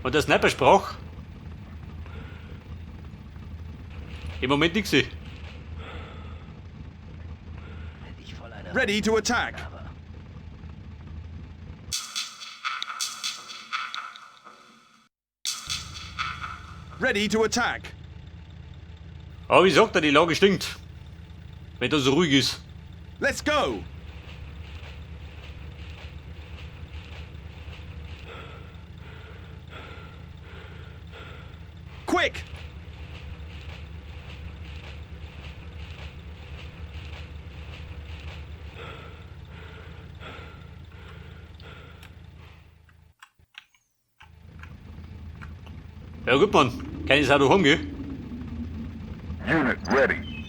Und der Sniper sprach. Im Moment nix. Ready to attack. Ready to attack. Aber wie sagt er, die Lage stinkt. Wenn das so ruhig ist. Let's go. Quick. Ja gut, Mann. Kann ich auch noch gell? Unit ready.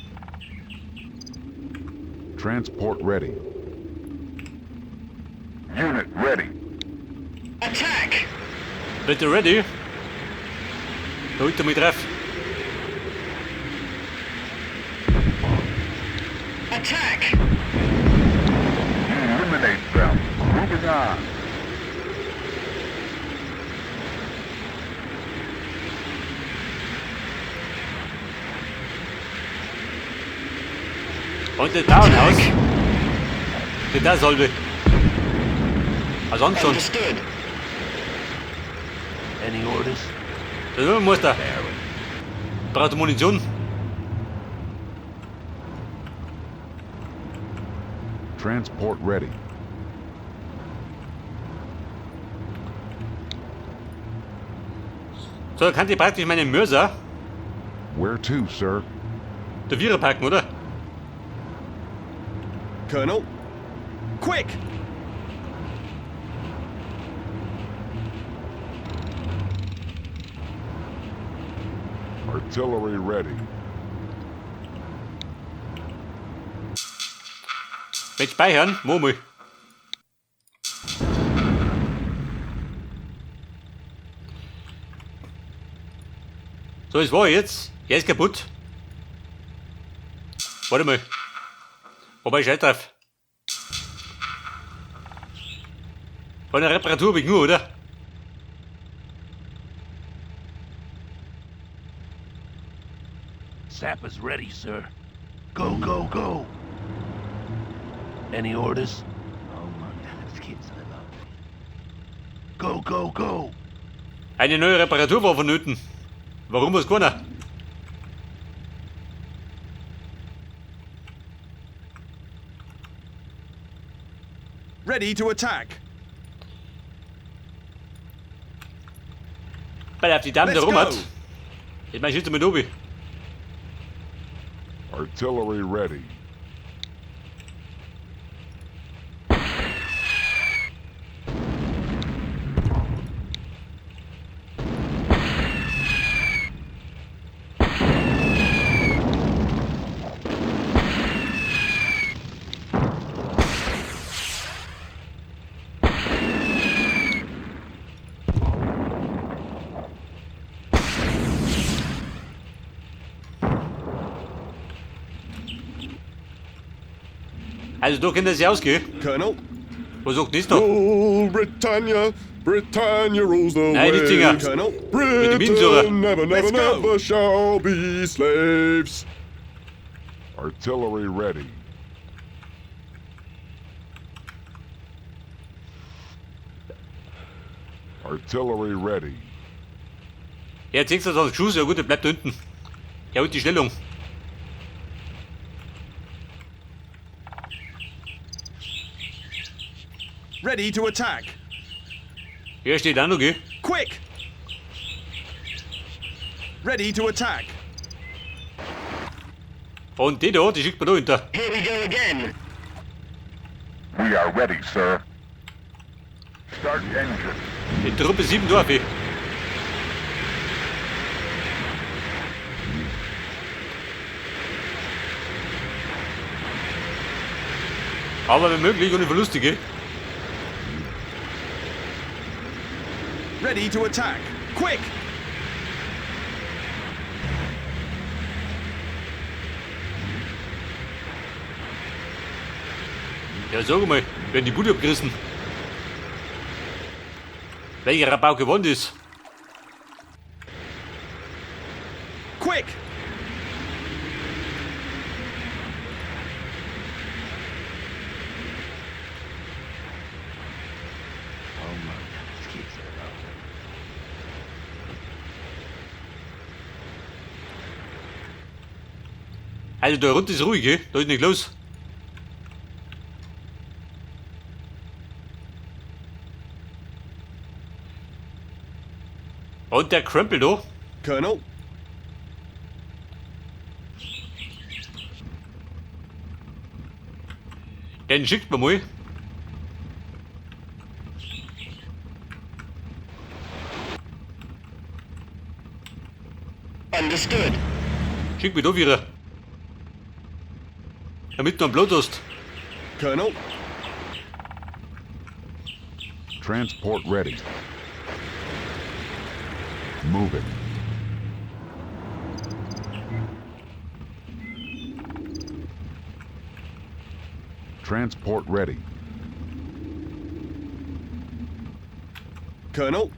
Transport ready. Unit ready. Attack! Bitte ready. Da holt er mich drauf. Attack! Eliminate them. Moving on. Und der Townhouse. Der da. Also sonst schon. Understood. Any orders? Das muss da. Braucht Munition. Transport ready. So, da kann ich praktisch meinen Mörser Where to, sir? der Vierer packen, oder? Colonel. Quick. Artillery ready. Mit speichern, Murmel. So, es war jetzt. Er ist kaputt. Warte mal. Wobei, scheiß drauf. Von der Reparatur hab ich nur, oder? Sappers ready, sir. Go, go, go. Any orders? Oh my kids I love. Go, go, go. Eine neue Reparatur war vonnöten. Warum was keiner? Ready to attack. Weil er auf die Dame da Let's rum go. hat. Ich meine, schießt mit obi. Artillery ready. Also da kann das ja ausgehen. Colonel. Was sagt das da? Oh, Britannia, Britannia rules the Nein, nicht singen. waves. Colonel. Mit dem Minensucher. Britain never, never, Let's go. never shall be slaves. Artillery ready. Artillery ready. Er hat 26 Schuss, ja gut, der bleibt da hinten. Er holt die Stellung. Ready to attack. Er steht auch noch, gell? Quick. Ready to attack. Und die da, die schickt man da hinter. Here we go again. We are ready, sir. Start engine. Die Truppe 7 Dorf. Aber wenn möglich, ohne Verluste, gell? Ready to attack. Quick. Ja, sag mal, werden die Bude abgerissen. Welcher Rabau gewonnen ist. Also da runter ist ruhig, gell? Da ist nicht los. Und der Krempel da. Colonel. Den schickt man mal. Understood. Schick mich da wieder. Damit du am Blut hast. Colonel. Transport ready. Moving. Transport ready. Colonel.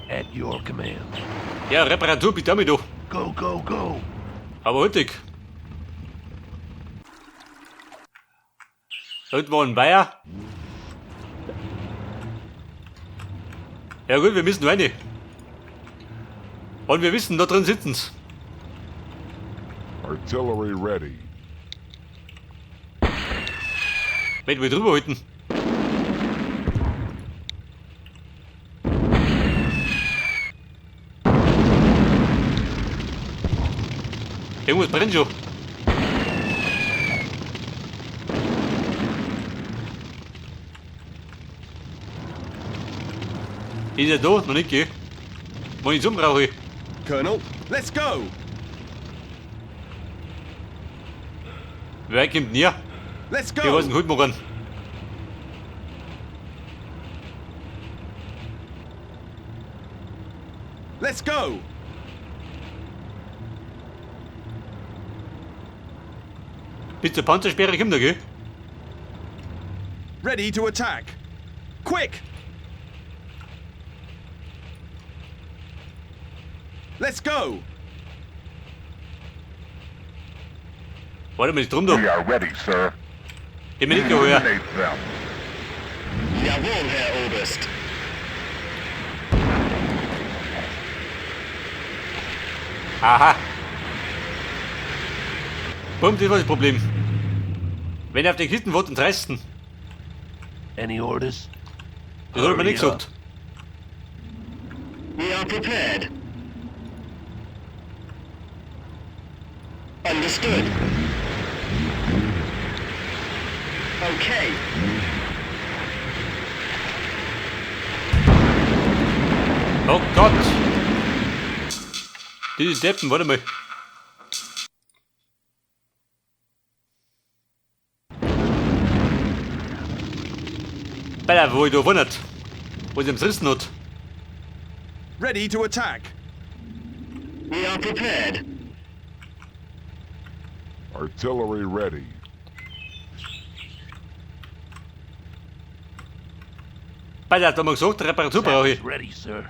At your command. Ja, Reparatur bitte auch mit da. Go, go, go. Aber heutig. Da hinten war ein Bayer. Ja gut, wir müssen rein. Und wir wissen, da drin sitzen's. Artillery ready. Wenn wir drüber halten. Irgendwas brennt schon. Ist er da? Noch nicht, gell? Munition brauche ich. Colonel, let's go. Wer kommt näher? Let's Ich weiß go. nicht, holt man ran. Let's go. Bis zur Panzersperre kommt er, gell? Ready to attack. Quick. Let's go. Warte mal, ist drum da. We are ready, sir. Geh mir nicht hierher. Eliminate them. Jawohl, Herr Oberst. Aha. Bumm, das war das Problem. Wenn er auf den Kisten wird, dann dreisten. Any orders? Das hat er mir nicht Hurry up. gesagt. We are prepared. Understood. Okay. Oh Gott. Diese Deppen, warte mal. Alter, wo ich da wundert. Wo sie am Rissen hat. Ready to attack. We are prepared. Artillery ready. Alter, da haben wir gesagt, Reparatur brauche ich. Sappers ready, sir.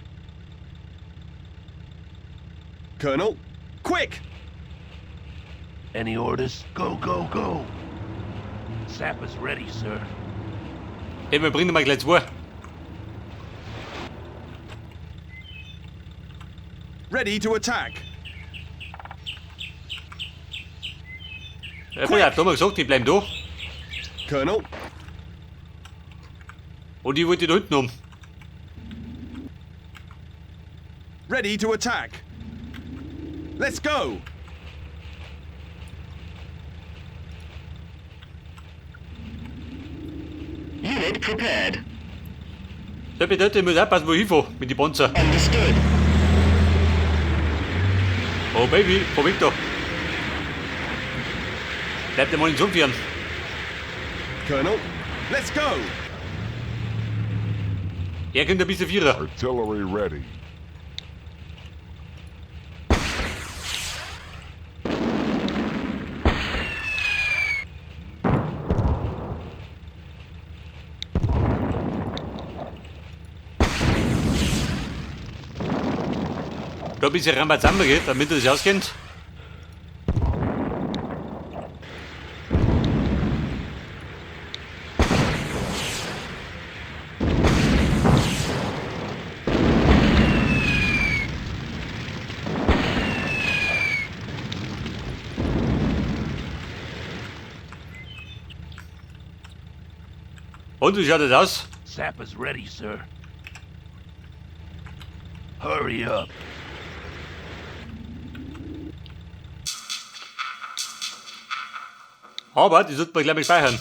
Colonel, quick. Any orders? Go, go, go. Sappers ready, sir. Hey, wir bringen mal gleich zwei. Ready to attack. Ja, da haben wir gesagt, die bleiben da. Colonel, Und ich wollte die da hinten haben. ready to attack. Let's go. Unit prepared. Das bedeutet, ich muss aufpassen, wo ich hinfahre mit den Panzer. Understood. Oh Baby, fahr weg da. Bleib dir mal nicht umfahren. Colonel, let's go. Er kommt ein bisschen vierer. Artillery ready. Da ein bisschen Rambazamba geht, damit er sich auskennt. Und wie schaut das aus? Sappers ready, sir. Hurry up. Aber die sollte man gleich mal speichern.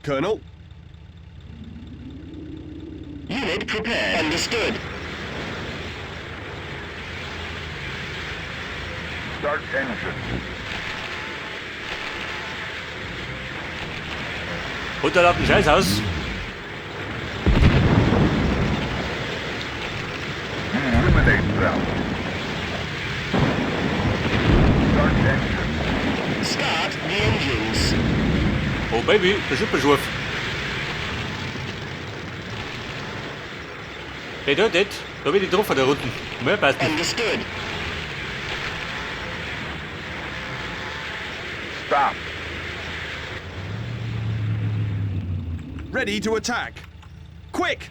Colonel. Unit prepared. Understood. Start engine. Und dann auf dem Scheißhaus. Eliminate them. Start engine. Start the engines. Oh Baby, der Schuppenschurf. Bedeutet, da bin ich drauf da unten. Mehr passt nicht. Understood. Stop. Ready to attack. Quick!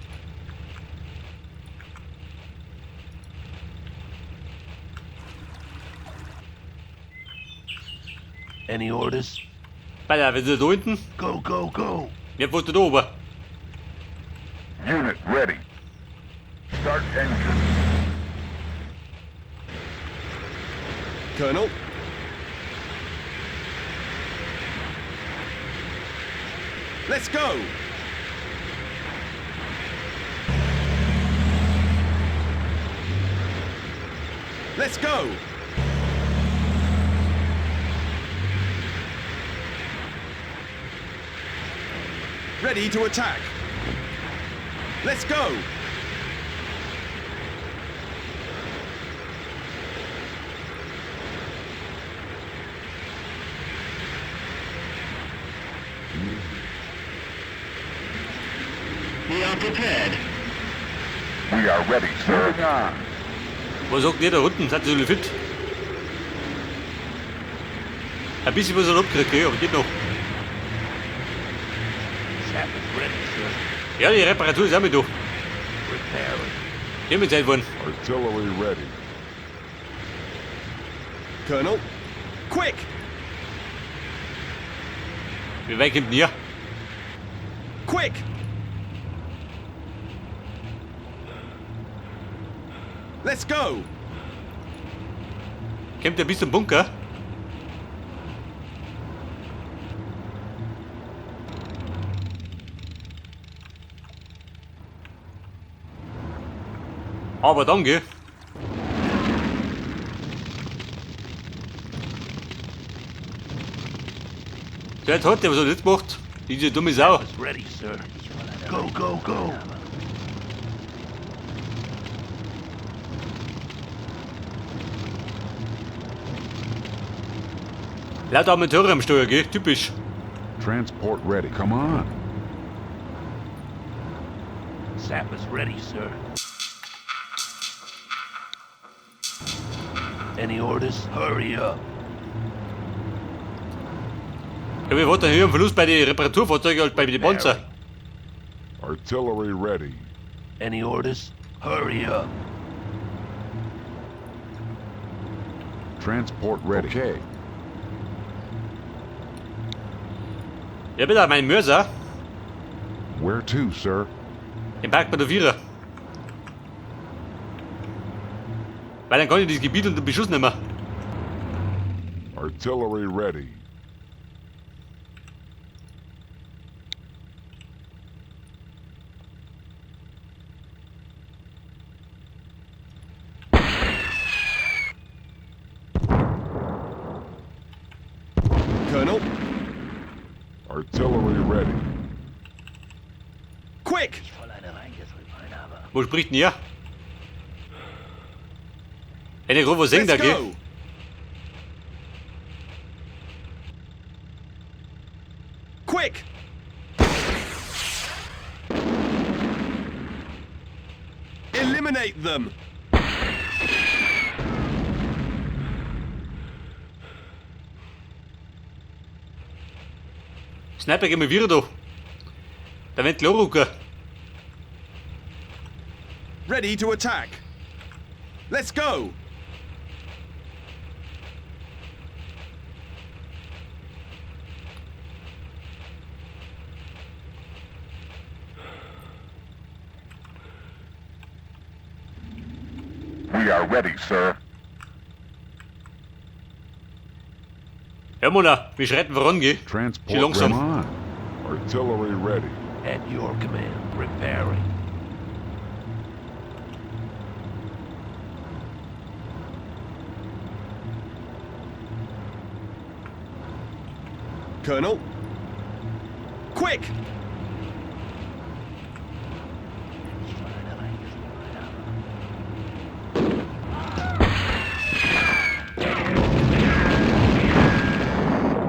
Any orders? Alter, wir sind da unten. Go, go, go. Jetzt wohnst du da oben. Unit ready. Start engine. Colonel. Let's go! Let's go! Ready to attack. Let's go! We are prepared. We are ready, sir. Moving on. Was sagt ihr da unten? Seid ihr so fit? Ein bisschen was er abgekriegt, gell, aber geht noch. Sappers ready, sir. Ja, die Reparatur ist auch mit da. Repairing. Die mit Zeit worden. Artillery ready. Colonel. Quick! Wie weit kommt denn ihr? Quick! Let's go! Kommt der bis zum Bunker? Aber danke. Der hat heute was er nicht gemacht. Diese dumme Sau. Sappers ready, sir. Go, go, go. Lauter Amateure am Steuer, gell? Typisch. Transport ready. Come on. Sappers ready, sir. Any orders? Hurry up. Ja, wir wollten hier einen Verlust bei den Reparaturfahrzeugen als bei den Panzer. Artillery ready. Any orders? Hurry up. Transport ready. Okay. Ja, bitte, mein Mörser. Where to, sir? Den packt man der Vierer. Weil dann kann ich das Gebiet unter Beschuss nehmen. Artillery ready. Colonel. Artillery ready. Quick! Wo spricht denn ihr? Wenn ich wo singt, Let's da gell? go! Quick! Eliminate them! Sniper gehen wir wieder da. Da wird Klo Ready to attack. Let's go! We are ready, sir. Ja, Mona, wir schreiten voran, gell? Transport Schön langsam. Come on. Artillery ready. At your command. Repairing. Colonel. Quick! Wenn ich von einer reingesprungen habe.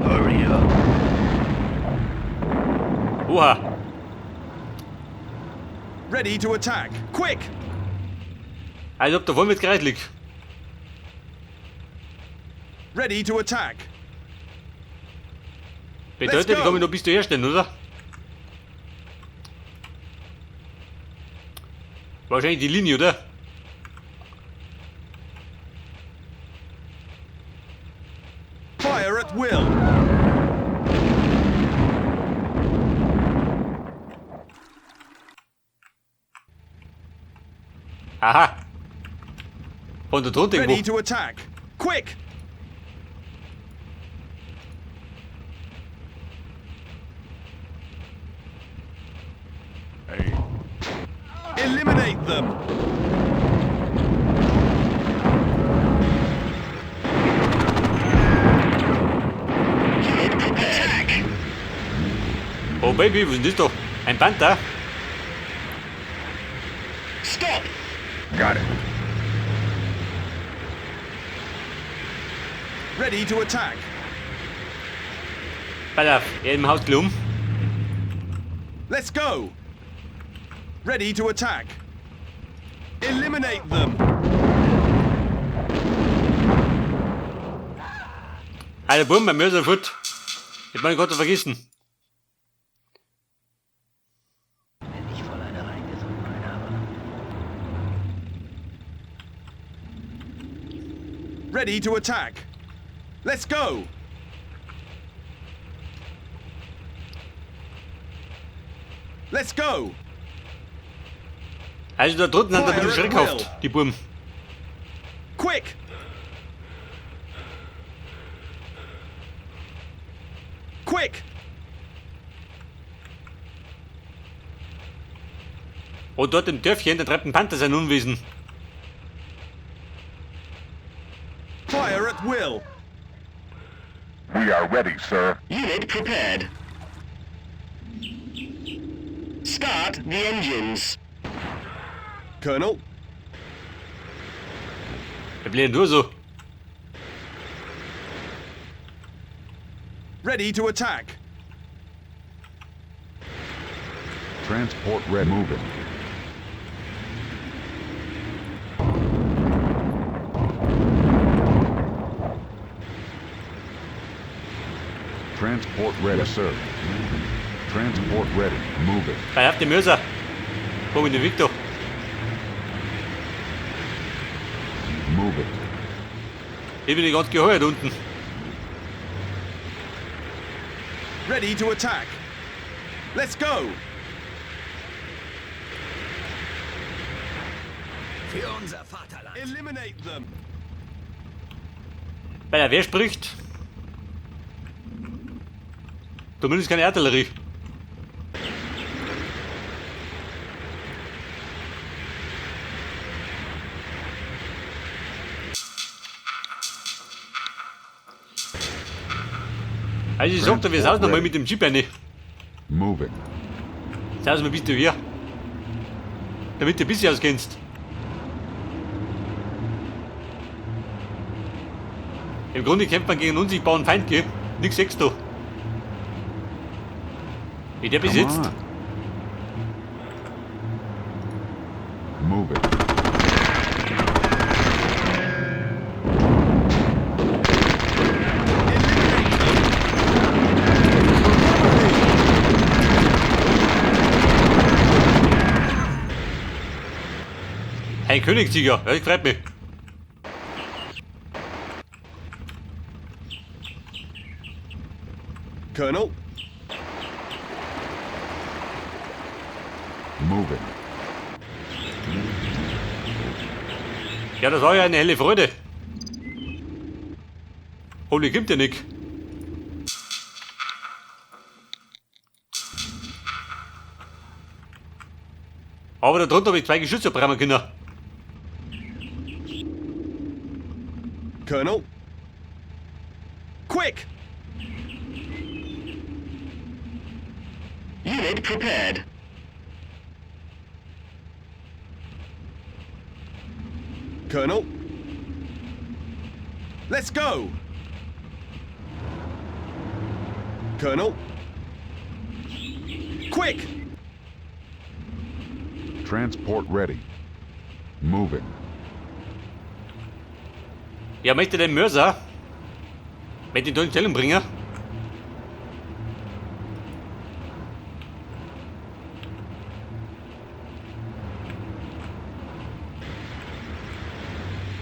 Hurry up. Oha. Ready to attack. Quick! Als ob der voll mit Gerät liegt. Ready to attack. Bedeutet, Let's ich go. kann mich noch bis du herstellen, oder? Wahrscheinlich die Linie, oder? Fire at will. Aha. Von da drunter Ready irgendwo. to attack. Quick! Aim. Eliminate them. Unit prepared. Attack! Oh Baby, was ist denn das da? Ein Panther? Stop! Got it. Ready to attack. Pass auf, er im Haus gleich um. Let's go. Ready to attack. Eliminate them. Alter Buben, mein Mörser fort. Hätte man gerade vergessen. Wenn ich voll eine reingesungen habe. Ready to attack. Let's go. Let's go. Also da drunten sind ein bisschen Fire at schreckhaft, will. die Buben. Quick! Quick! Und dort im Dörfchen, da treibt ein Panther sein Unwesen. Fire at will. We are ready, sir. Unit prepared. Start the engines. Colonel, Der bleibt nur so. ready to attack. Transport ready. Moving. Transport ready, yes, sir. Transport ready. Moving. Bei auf dem Mörser. Komm in den Victor. Moving. Ich bin nicht ganz geheuer da unten. Ready to attack. Let's go. Für unser Vaterland. Eliminate them. Bei der wer spricht? Zumindest keine Artillerie. Also ich sag dir, wir sausen nochmal mit dem Jeep rein. Moving. Sausen wir bis du hier. Damit du ein bisschen auskennst. Im Grunde kämpft man gegen einen unsichtbaren Feind, gell? Nix extra. Wie der Come besitzt. on. Moving. Ein Königssieger, ja, ich freut mich. Colonel, Moving. Ja, das war ja eine helle Freude. Holy gibt ja nick. Aber da drunter habe ich zwei Geschütze brennen können. Colonel? Quick! Unit prepared. Colonel? Let's go! Colonel? Quick! Transport ready. Moving. Ja, möchte den Mörser. Möchte ihn da in Stellung bringen.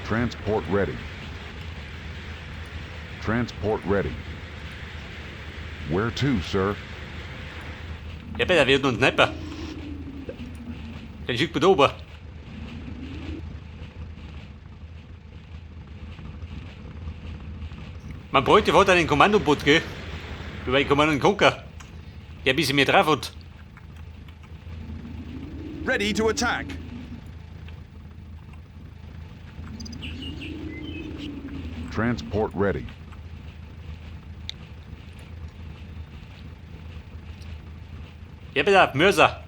Transport ready. Transport ready. Where to, sir? Ja, der wird noch ein Sniper. Den schickt man da oben. Man bräuchte fast einen Kommandoboot, gell? Wie bei Command Conquer. Der ein bisschen mehr drauf hat. Ready to attack! Transport ready. Ja, bitte, auf, Mörser.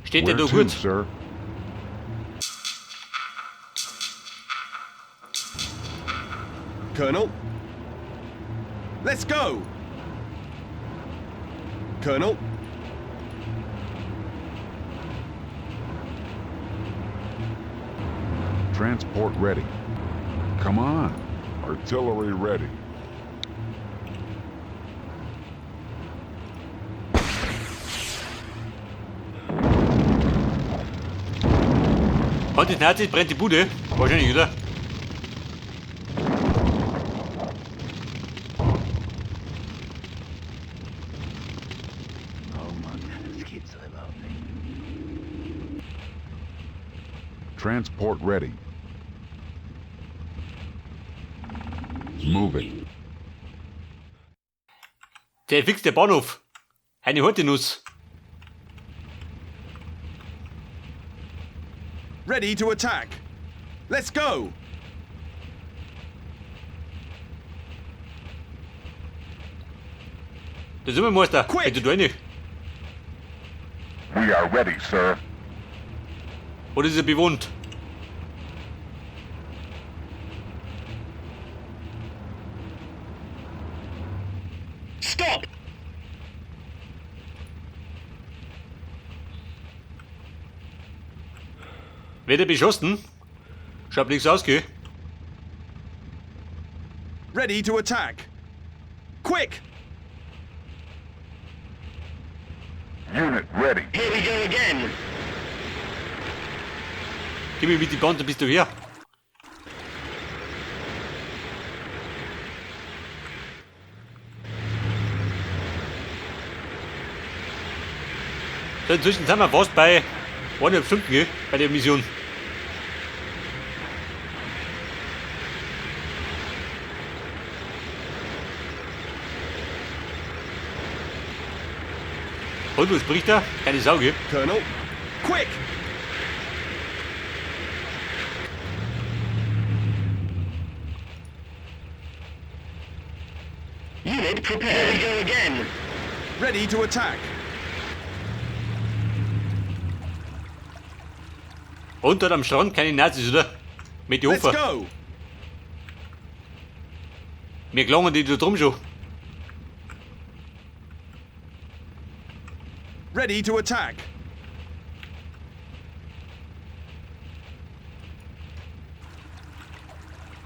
Steht der Where da to, gut? sir? Colonel? Let's go! Colonel? Transport ready. Come on. Artillery ready. Und die Nazis brennt die Bude. Wahrscheinlich, oder? Oh Mann, das geht so überhaupt nicht. Transport ready. Moving. Der fixt der Bahnhof. Eine harte Nuss. Ready to attack! Let's go! Da sind wir, Meister. Quick! Bitte du rein. We are ready, sir. Oder ist er bewohnt? Stop! Wird er beschossen? Schaut nichts aus, gell? Ready to attack! Quick! Unit ready. Here we go again. Gib mir mit die Bande, bist du her. So, inzwischen sind wir fast bei 1,5 Stunden, gell? Bei der Mission. Und was spricht er? Keine Sau, gell? Colonel? Quick! Unit prepared. Here we go again. Ready to attack! Und dort am Strand keine Nazis, oder? Mit die Let's Hofer. go! Mir gelangen die da drum schon. Ready to attack!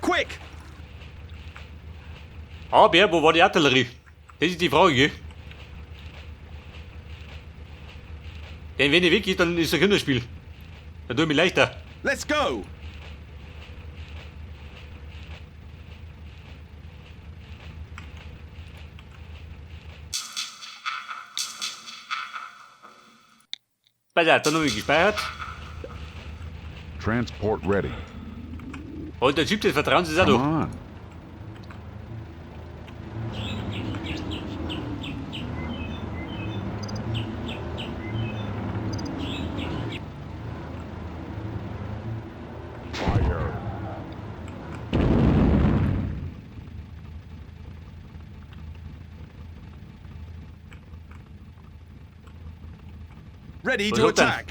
Quick! Aber wo war die Artillerie? Das ist die Frage, gell? Denn wenn ich weggehe, dann ist ein Kinderspiel. Da tue ich mich leichter. Let's go! Pass auf, dann habe ich gespeichert. Transport ready. Und der Jeep, das vertrauen sie sich auch Come doch. on. Fire. Ready Was to sagt er? attack.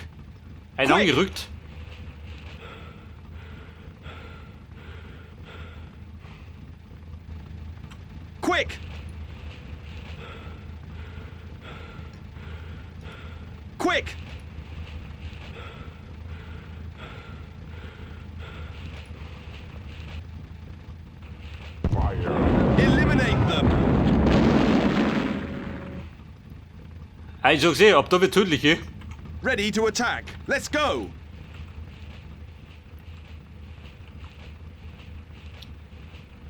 Ein Quick. angerückt. Quick! Quick! Fire. Eliminate them! Ich sag's eh, ab da wird tödlich, eh? Ready to attack. Let's go!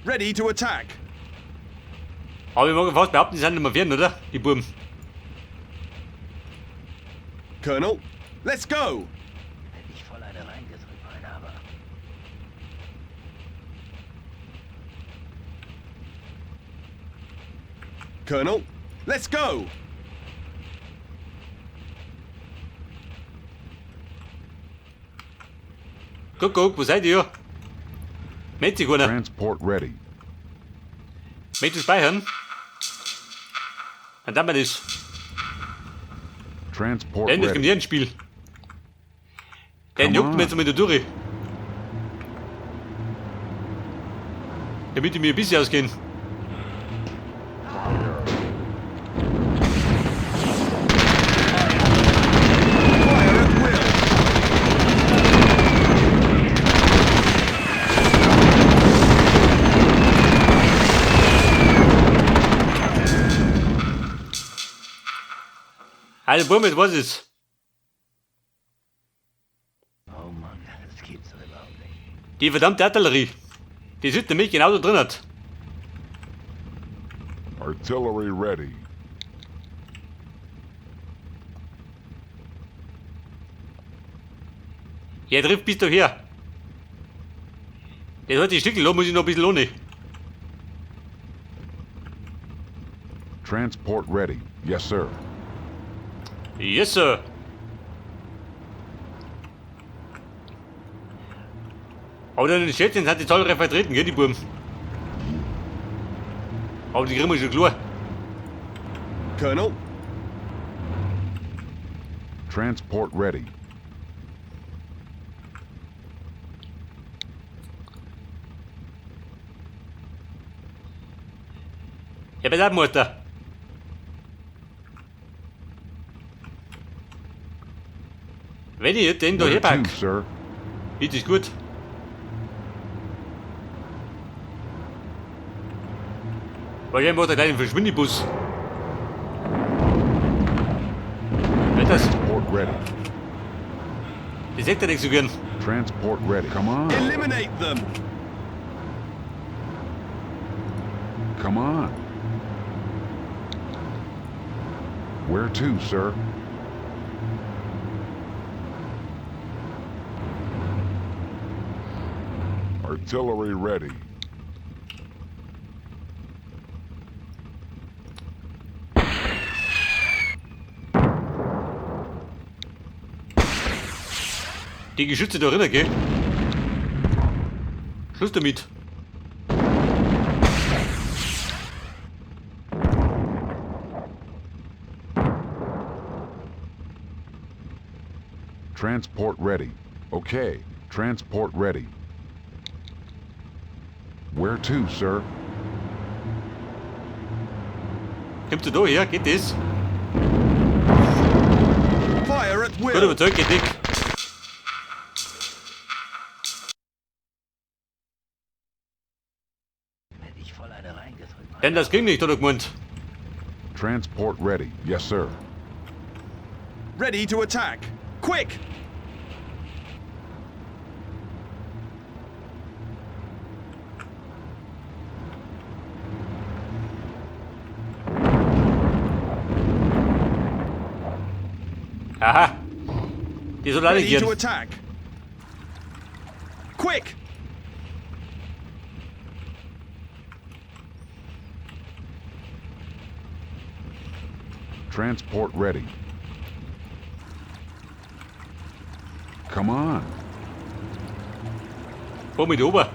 Ready to attack. Aber ich mag fast behaupten, die sind nicht mehr fern, oder? Die Buben. Colonel, let's go! Hätte ich voll eine reingedrückt, mein Aber. Colonel, let's go! Guck, guck, wo seid ihr? Meldet sich einer. Transport ready. Möchtest du speichern? Dann tun wir das. Transport Denn das kommt ready. hier ins Spiel. Den Come juckt mir on. jetzt mal da durch. Damit ich mir ein bisschen ausgehen. Fire at will! Also, Buben, jetzt weiß ich's. Oh Mann, das gibt's doch überhaupt nicht. Die verdammte Artillerie. Die sitzt nämlich genau da drin hat. Artillery ready. Ja, trifft bis daher. Das hat die Stickel, da muss ich noch ein bisschen ohne. Transport ready. Yes, sir. Yes, Sir. Aber dann in den Städten sind die zahlreich vertreten, gell, die Buben. Aber die kriegen wir schon klar. Colonel, Transport ready. Ja, pass auf, Mutter. Wenn ich den da Where to, herpack, sir? ist das gut. Wahrscheinlich macht er gleich einen Verschwindebus. Wird das? Transport ready. Das hätte er nicht so gern. Transport ready. Come on. eliminate them! Come on. Where to, sir? Artillery ready. Die Geschütze da drinnen, gell? Schluss damit. Transport ready. Okay. Transport ready. Where to, sir? Kommst du da her? Geht das? Fire at Gut will! überzeugt, geht nicht. Hätte ich voll eine reingedrückt, mein Denn das ging nicht, hat er gemeint. Transport ready. Yes, sir. Ready to attack! Quick! Aha. Die soll alle Ready to gehen. attack! Quick! Transport ready. Come on. Fahr mit rüber.